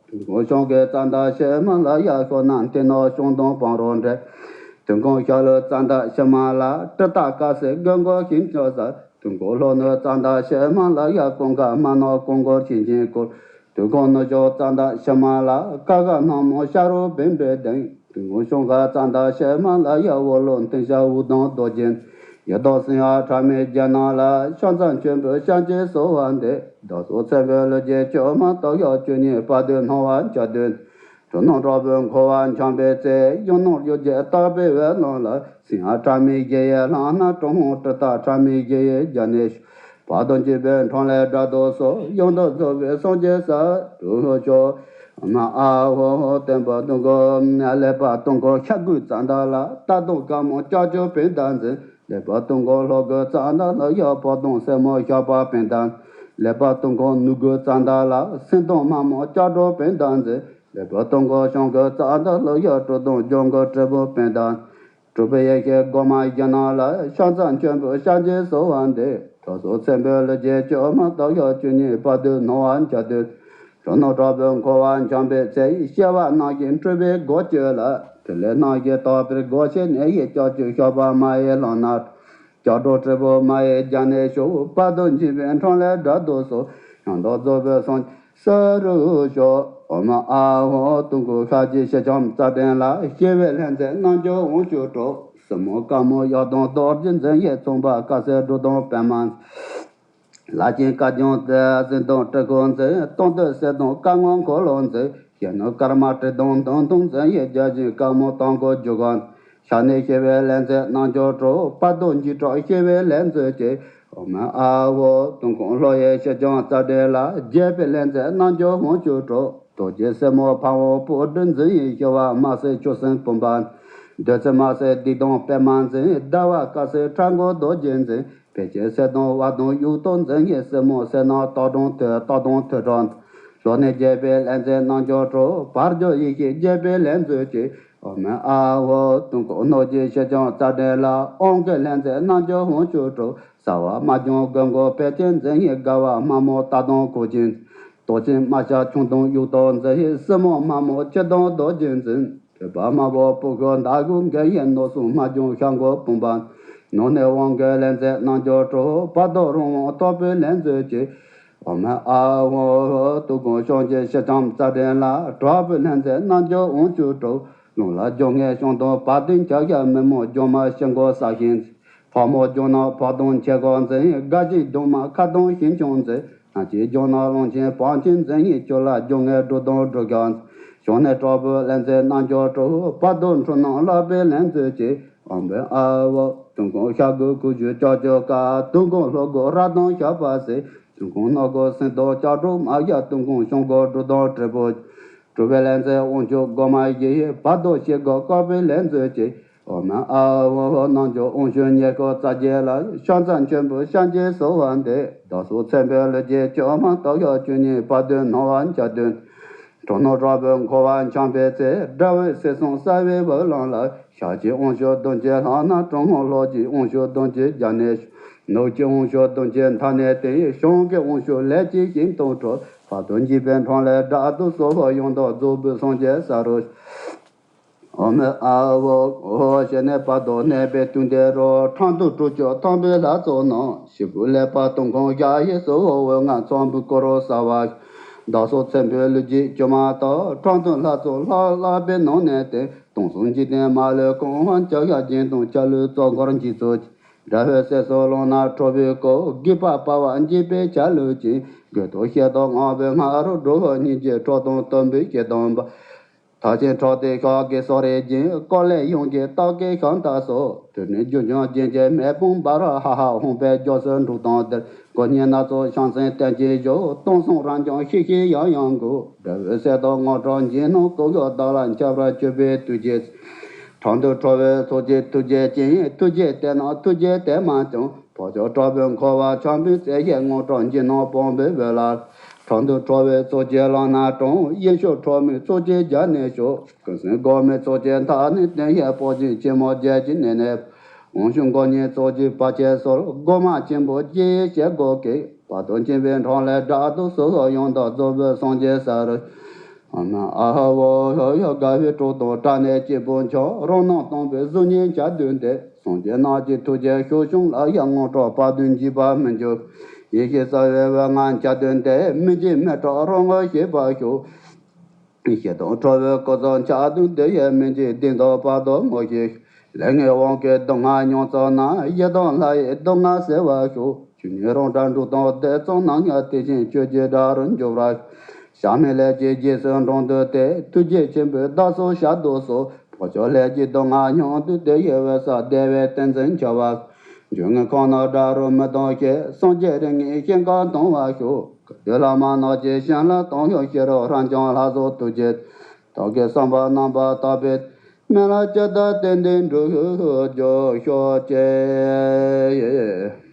དུང་འཁོར་ཞིང་གི་ཙནྡ་ཕྱི་མ་ལ། ཡ་ཤོ་ན་མཐིང་ནག་ཤོང་དུང་བང་རོ་འདྲ། དུང་འཁོར་ཤར་ལྷོའི་ཙནྡ་ཕྱི་མ་ལ། ཀྲི་ཏ་དཀར་སེར་དགུ་མགོ་ཤིང་ཆུ་ས། དུང་འཁོར་ལྷོ་ནུབ་ཙནྡ་ཕྱི་མ་ལ། ཡ་ཀུན་དགའ་དམར་ནག་ཀུན་མགོ་ཤིང་ཆེན་སྐོར། དུང་འཁོར་ནུབ་ཕྱོགས་ཙནྡ་ཕྱི་མ་ལ། ཀ་ཁ་སྣམ་མོ་ཤ་རུ་བིང་འདྲའི་གདེང་། དུང་འཁོར་ཞིང་གི་ཙནྡ་ཕྱི་མ་ལ། ཡ་འོ་ལོ་མཐིང་ཤ་འུག་གདོང་རྡོ་རྗེ། ཡི་དྭགས་སྲིན་ཡག་ཁྲག་མའི་རྒྱན་ནང་ལ། ཕྱག་འཚལ་མཆོད་འབུལ་ཞལ་གྱིས་གསོལ་བ་འདེབས། བདག་སོགས་ཚེ་འཕོས་ལུས་ཀྱི་སྐྱོན་མ་དག་ཡང་། བཅུ་གཉིས་པ་དུས་སྣང་བ་འཆར་དུས། ཁྲོ་སྣང་དྲག་པོས་འཁོར་བར་འཁྱམས་པའི་ཚེ། གཡུ་ནོར་གཡུ་རྒྱལ་དག་པའི་འོད་ལམ་ལ། སྲིན་ཡག་ཁྲག་མའི་བཞི་ཡི་ལྷ་རྣམས་དྲོངས། ཀྲི་ཏ་ཁྲག་མའི་བཞི་ཡི་རྒྱ་ནས། བར་དོ་འཇིགས་པའི་འཕྲང་ལས་བསྒྲལ་དུ་གསོལ། ཡང་དག་རྫོགས་པའི་སངས་རྒྱས་ས་རུ་ཞོག་ཤོག་ཨོཾ་ཨཱཿཧོ། སྟོན་པ་དུང་འཁོར། ཀླད་པ་དུང་འཁོར་ཤར་དགུའི་ཙནྡ་ལ། རྟ་གདོང་དཀར་མོ་ལྕགས་ཀྱུ་པད་ཟླ་མཛེས། ཀླད་པ་དུང་འཁོར་ལྷོ་དགུའི་ཙནྡ་ལ། ཡ་ཕག་གདོང་སེར་མོ་ཞགས་པ་པད་ཟླ། ཀླད་པ་དུང་འཁོར་ནུབ་དགུའི་ཙནྡ་ལ། སེང་གདོང་དམར་མོ་ལྕགས་སྒྲོག་པད་ཟླ་མཛེས། ཀླད་པ་དུང་འཁོར་ཞིང་གི་ཙནྡ་ལ། ཡ་གྲུ་གདོང་ལྗང་གུ་དྲིལ་བུ་པད་ཟླ། གྲུབ་པའི་ཡེ་ཤེས་སྒོ་མང་བཞི་སྣང་ལ། ཕྱག་འཚལ་མཆོད་འབུལ་ཞལ་གྱིས་གསོལ་བ་འདེབས། བདག་སོགས་ཚེ་འཕོས་ལུས་ཀྱི་སྐྱོན་མ་དག་ཡང་། བཅུ་གཉིས་པ་དུས་སྣང་བ་འཆར་དུས། ཁྲོ་སྣང་དྲག་པོས་འཁོར་བར་འཁྱམས་པའི་ཚེ། སྐྱེ་བ་སྣང་བཞིན་སྤྲུལ་པའི་སྒོ་བཅུ་ལ། ཐིག་ལེ་སྣང་བཞིན་དག་པའི་སྒོ་ཕྱེ་ནས། ཡ་ལྕགས་ཀྱུ་ཞགས་པ་མ་ཡི་ལག་ན། ལྕགས་སྒྲོག་དྲིལ་བུ་མ་ཡི་རྒྱ་ནས་ཞུགས། བར་དོ་འཇིགས་པའི་འཕྲང་ལས་བསྒྲལ་དུ་གསོལ། ཡང་དག་རྫོགས་པའི་སངས་ས་རུ་ཞོག་ཨོཾ་ཨཱཿཧོ། དུང་འཁོར་ཤར་གྱི་ཞི་འཇམ་རྩ་ཕྲན་ལ། སྐྱེ་བའི་ལྷ་མཛེས་རྣམ་འགྱུར་དབང་ཕྱུག་དྲུག་སྲིན་མོ་དཀར་མོ་གཡག་གདོང་རྡོ་རྗེ་འཛིན། ཡ་ཚངས་པ་དཀར་སེར་སྦྲུལ་གདོང་པད་མ། ལྷ་ཆེན་དཀར་ལྗང་སེར་གདོང་སྤྲུལ་སྐུ་འཛིན། སྟོང་སྟེ་གསེར་གདོང་དཀར་སྔོ་འཁོར་ལོ་འཛིན། གཞོན་ནུ་དཀར་དམར་སྦྲུལ་གདོང་མདུང་ཐུང་འཛིན། ཡ་བརྒྱ་བཞིའི་དཀར་མོ་དང་པོ་རྒྱུ་གང་། ཤར་ནས་སྐྱེ་བའི་ལྷ་མཛེས་རྣམ་འགྱུར་དྲུག་བར་དོ་འཇིགས་སྐྲག་སྐྱེ་བའི་ལྷ་མཛེས་ཀྱི། ཨོཾ་ཨཱཿཧོ། དུང་འཁོར་ལྷོ་ཡི་ཞི་འཇམ་རྩ་ཕྲན་ལ། རྒྱས་པའི་ལྷ་མཛེས་རྣམ་འགྱུར་དབང་ཕྱུག་དྲུག་རྡོ་རྗེ་སེར་མོ་ཕ་བོང་སྤུ་གྲི་འཛིན། ཡེ་ཤེས་པདྨ་སེར་ཆུ་སྲིན་བུམ་པ། བདུད་རྩི་དམར་སེར་སྡིག་གདོང་པད་མ་འཛིན། ཟླ་བ་དཀར་སེར་ཁྲ་མགོ་རྡོ་རྗེ་འཛིན། བེ་ཅོན་སེར་གདོང་དབལ་གདོང་དབྱུག་ཏོ་འཛིན། ཡེ་སེར་མོ་སེར་ནག་སྟག་གདོང་ཐོད་སྟག་གདོང་ཐོད་ཁྲག། ལྷོ་ནས་སྐྱེ་བའི་ལྷ་མཛེས་རྣམ་འགྱུར་དྲུག་བར་རྒྱུ་ཡེ་ཤེས་སྐྱེ་བའི་ལྷ་མཛེས་ཀྱི། ཨོཾ་ཨཱཿཧོ། དུང་འཁོར་སྣོད་ཀྱི་ཞི་འཇམ་རྩ་ཕྲན་ལ། དབང་གི་ལྷ་མཛེས་རྣམ་འགྱུར་དབང་ཕྱུག་དྲུག་རྩ་བ་དམར་ལྗང་དགུ་མགོ་བེ་ཅོན་འཛིན། ཡེ་དགའ་བ་དམར་མོ་སྟག་གདོང་ཁུར་ཆེན། རྡོ་རྗེ་རྨ་བྱ་ཁྱུང་དང་དབྱུག་ཏོ་མཛེས། སྲིན་མོ་དམར་མོ་ཁྱི་དང་རྡོ་རྗེ་འཛིན། ཁྲོས་པ་དམར་པོ་སྤུ་གུ་མདའ་གུ་འགལ་ཡས། ནོར་སྲུང་རྨ་བྱུང་ཤ་མགོ་བུམ་པ། ནོར་སྣེ་དབང་གི་ལས་མཛད་རྣལ་འབྱོར་གྲོགས། བར་དོ་རང་དབང་རྟོགས་པའི་ལས་མཛོད་ཅིག་ཨོཾ་ཨཱཿཧཱུྃ། དུས་ཀུན་བྱང་ཆུབ་ཞི་ལྕམ་ཙཱ་རི་ལ། གྲགས་པའི་ལྷ་མཛད་རྣལ་འབྱོར་དབང་ཕྱུག་གྲོགས། ལུང་ལ་སྦྱོར་ངེས་ཤིང་དང་བ་དན་ཆ་བཞག་མི་མོ་སྒྱུ་མ་ཤིང་མགོ་ས་ཞིང་མཛེས། ཕག་མོ་སྦྱོར་ནག་ཕག་གདོང་ཆས་གོས་འཛིན། དགའ་བཞིའི་སྒྱུ་མ་ཁྭ་གདོང་ཞིང་ཆུང་མཛེས། སྣ་ལྕེ་སྦྱོར་ནག་གླང་ཆེན་བང་ཆེན་འཛིན། ཡིད་སྤྱོད་ལ་སྦྱོར་ངེས་སྒྲོ་གདོང་སྒྲོ་སྐྱ་མཛེས། ཞོན་ནས་དྲག་པོའི་ལས་མཛད་རྣལ་འབྱོར་གྲོགས། བར་དོ་འཁྲུལ་སྣང་བརླག་པའི་ལས་མཛོད་ཅིག་ཨོཾ་ཨཱཿཧཱུྃ། དུས་ཀུན་ཤ་གུ་ཁུ་བྱུག་ལྕགས་ཀྱུ་དཀར། དུས་ཀུན་ལྷོ་སྒོ་ར་དང་ཞགས་པ་སེར། དུས་ཀུན་སྣ་སྒོ་སེང་སྟག་ལྕགས་སྒྲོག་དམར་ཞགས། དུས་ཀུན་ཤོང་སྒོ་སྒྲོ་གདོང་དྲིལ་བུ། གྲུབ་པའི་ལས་མཛད་དབང་ཕྱུག་སྒོ་མ་བཞི་ཡི། བར་དོ་ཞི་སྒོ་བཀག་པའི་ལས་མཛོད་ཅིག་ཨོཾ་ཨཱཿཧཱུྃ། རྣལ་འབྱོར་དབང་ཕྱུག་ཉེར་དགུ་རྩ་བརྒྱད་ལ། ཕྱག་འཚལ་མཆོད་འབུལ་ཕྱག་མཆོད་གསོལ་བ་འདེབས། བདག་སོགས་ཚེ་འཕོས་ལུས་ཀྱི་བཅོས་མ་དག་ཡང་བཅུ་གཉིས་བར་དོའི་སྣང་བ་འཆར་དུས། གྲོགས་རྣམས་དྲག་པོས་འཁོར་བར་འཁྱམས་པའི་ཚེ། དགྲ་བོའི་སྲིད་གསུམ་བསལ་བའི་འོད་ལམ་ལ། ཞལ་གྱི་དབང་ཕྱུག་གདོང་ཆེན་ལྷ་སྣ་དྲོངས། ལྷོ་གྱི་དབང་ཕྱུག་གདོང་ཆེན་རྒྱ་ནས། ནུབ་ཀྱི་དབང་ཕྱུག་གདོང་ཆེན་མཐའ་ནས་སྟེང་། བྱང་གི་དབང་ཕྱུག་ལས་ཀྱི་ཞིང་དུ་འཁྲུངས། བར་དོ་འཇིགས་པའི་འཕྲང་ལས་བསྒྲལ་དུ་གསོལ། ཡང་དག་རྫོགས་པའི་སངས་རྒྱས་ས་རུ། ཨོཾ་ཨཱཿཧཱུྃ། ཞལ་ནས་བར་དོ་གནས་པའི་དུས་འདི་རུ། ཁྲག་འཐུང་དྲུག་ཅུ་ཐམ་པའི་ལྷ་ཚོགས་རྣམས། ཞིག་པོའི་ཀླད་པ་དུང་ཁུང་བཞག་ཡི་སོ། འོད་ལྔ་ཚངས་པའི་སྐུ་རུ་གསལ་བ། བདག་སོགས་ཚེ་འཕོས་ལུས་ཀྱི་བཅོས་མ་དག་ཁྲག་འཐུང་ལྷ་ཚོགས་ལྷ་བསླབ་པའི་ནང་ནས་ཏེ། སྟོང་གསུམ་འཇིག་རྟེན་མ་ལུས་གང་བ་ལྕགས་ཞགས་སྦྱིན་དང་ཆ་ལུགས་གཙོ་འཁོར་འཇིག་ཚོགས་ཀྱི། དགྲ་བོའི་སྲིད་གསུམ་རླུང་ནག་འཁྲུགས་པའི་སྐབས། སྒེག་པ་དཔའ་བ་འཇིགས་པའི་ཆ་ལུགས་ཀྱིས། དགོས་གཏུགས་ཤེས་རྟོགས་ངང་པའི་ང་རོ་སྒྲོ་བོ། སྙིང་རྗེ་ཁྲོ་གཏུམ་གཏུམ་པའི་ཤེལ་དམ་པ། ཐག་ཆེན་ཁྲག་ཏུ་ཤར་གི་སོ་རེ་བཞིན། སྐོར་ལས་ཡོངས་ཀྱི་སྟག་གི་ཤམ་ཐབས་སོགས། དུས་ནི་རྒྱུ་འབྱུང་རྒྱན་གྱི་མེ་དཔུང་འབར། ཧ་ཧ་ཧོང་པའི་རྒྱ་མཚོའི་འབྲུག་སྟོང་ལྡིར། གོ་སྙིང་སྣ་ཚོགས་ཤིང་སེང་སྟན་གྱིས་བཞུགས། སྟོང་གསུམ་རབ་འབྱམས་ཤིག་ཤིག་ཡང་ཡང་འགུགས། དགྲ་བོའི་གསེར་ཐོག་དངངས་སྐྲག་འཇིགས་སྣང་ཀུན་ཡང་བདག་ལ་འཆར་བར་གྱུར་པའི་ཐུགས་རྗེ། ཁྲག་འཐུང་ཁྲོ་བོའི་ཚོགས་ཀྱི་ཐུགས་རྗེ་ཅན། ཐུགས་རྗེ་དེ་རྣམས་ཐུགས་རྗེ་དེ་མ་ཀྱང་། འཕགས་མཆོག་དྲག་པོས་འཁོར་བར་འཁྱམས་པའི་ཚེ། ཡི་དངངས་སྐྲག་འཇིགས་སྣང་སྤངས་པའི་འོད་ལ། ཁྲག་འཐུང་ཁྲོ་བོའི་ཚོགས་ཀྱི་ལག་ན་དྲངས། ཡེ་ཤེས་ཁྲོ་མོའི་ཚོགས་ཀྱི་རྒྱ་ནས་ཤོག་ཀུན་གསལ་སྒོ་མོའི་ཚོགས་ཀྱི་མཐའ་ནས་སྟོན། ཡི་དཔོག་ཅིང་ཆེན་མོ་བརྒྱད་ཀྱི་གནས་ནས། དབང་ཕྱུག་མགོ་གཉིས་ཚོགས་ཀྱི་བར་ཆད་སོལ། སྒོ་མ་ཆེན་པོ་བརྒྱད་ཡི་ཞལ་སྒོ་ཀེག་བར་དོ་འཆིང་བའི་འཕྲང་ལས་བསྒྲལ་དུ་གསོལ། ཡང་དག་རྫོགས་པའི་སངས་རྒྱས་ས་རུ། ཨོཾ་ཨཱཿཧཱུྃ། ཡ་དགའ་བའི་གྲོགས་དང་སྐྲག་ནས་སྐྱིད་པོ་འཆོར། རང་སྣང་སྟོང་པའི་གཟུགས་བརྙན་འཆར་དུས་འདིར། སངས་རྒྱས་རྣམས་ཀྱི་ཐུགས་རྗེ་ཤུགས་ཕྱུང་ལ། ཡི་དངངས་སྐྲག་བར་དོ་འཇིགས་པ་མི་འབྱུང་། ཡེ་ཤེས་རྩ་བའི་འོད་ལྔ་འཆར་དུས་འདིར། མི་འཇིགས་མི་སྐྲག་རང་ངོ་ཤེས་པར་ཤོག་ཞི་དང་ཁྲོ་བོའི་སྐུ་ཚོགས་འཆར་དུས་འདིར། ཡི་མི་འཇིགས་བདེན་སྟོབས་བར་དོ་ངོ་ཤེས། ལས་ངན་དབང་གིས་སྡུག་བསྔལ་མྱོང་ཚོགས་ན། ཡི་དམ་ལྷ་ཡི་སྡུག་བསྔལ་སེལ་བར་ཤོག་ཆོས་ཉིད་རང་སྒྲ་འབྲུག་སྟོང་ལྡིར་ཙམ་ན་ཡང་། དེ་བཞིན་ཆོས་ཀྱི་སྒྲ་རུ་འཇུག་པར། ཞབས་མི་ལས་ཀྱི་རྗེས་སུ་འབྲང་དུས་དེར། ཐུགས་རྗེ་ཆེན་པོས་བདག་སོགས་ཞབས་རྡོལ་སོགས། འཕགས་མཆོག་ལས་ཀྱི་སྡུག་བསྔལ་མྱོང་དུས་དེར། ཡི་འོད་གསལ་བདེ་བའི་ཏིང་འཛིན་འཆར་བར། འཇུག་ངེས་ཁམས་རྣམས་སྒྲ་རུ་མི་ལྡང་ཞིང་། སངས་རྒྱས་རིགས་ལྔའི་སྐྱེ་འགག་སྟོང་བར་ཤོག་དུས་ལ་མ་ནག་ཅིང་ཞིང་ལ་སྟོང་ཡང་། ཤེས་རབ་རབ་འབྱམས་ལྷ་ཚོགས་ཐུགས་རྗེ། བདག་གི་བསམ་པ་རྣམ་པར་དག་པའི། མི་ལ་ཇི་ལྟར་བརྟེན་ཏེ་འགྲུབ་གྱུར་ཤོག་ཅེས།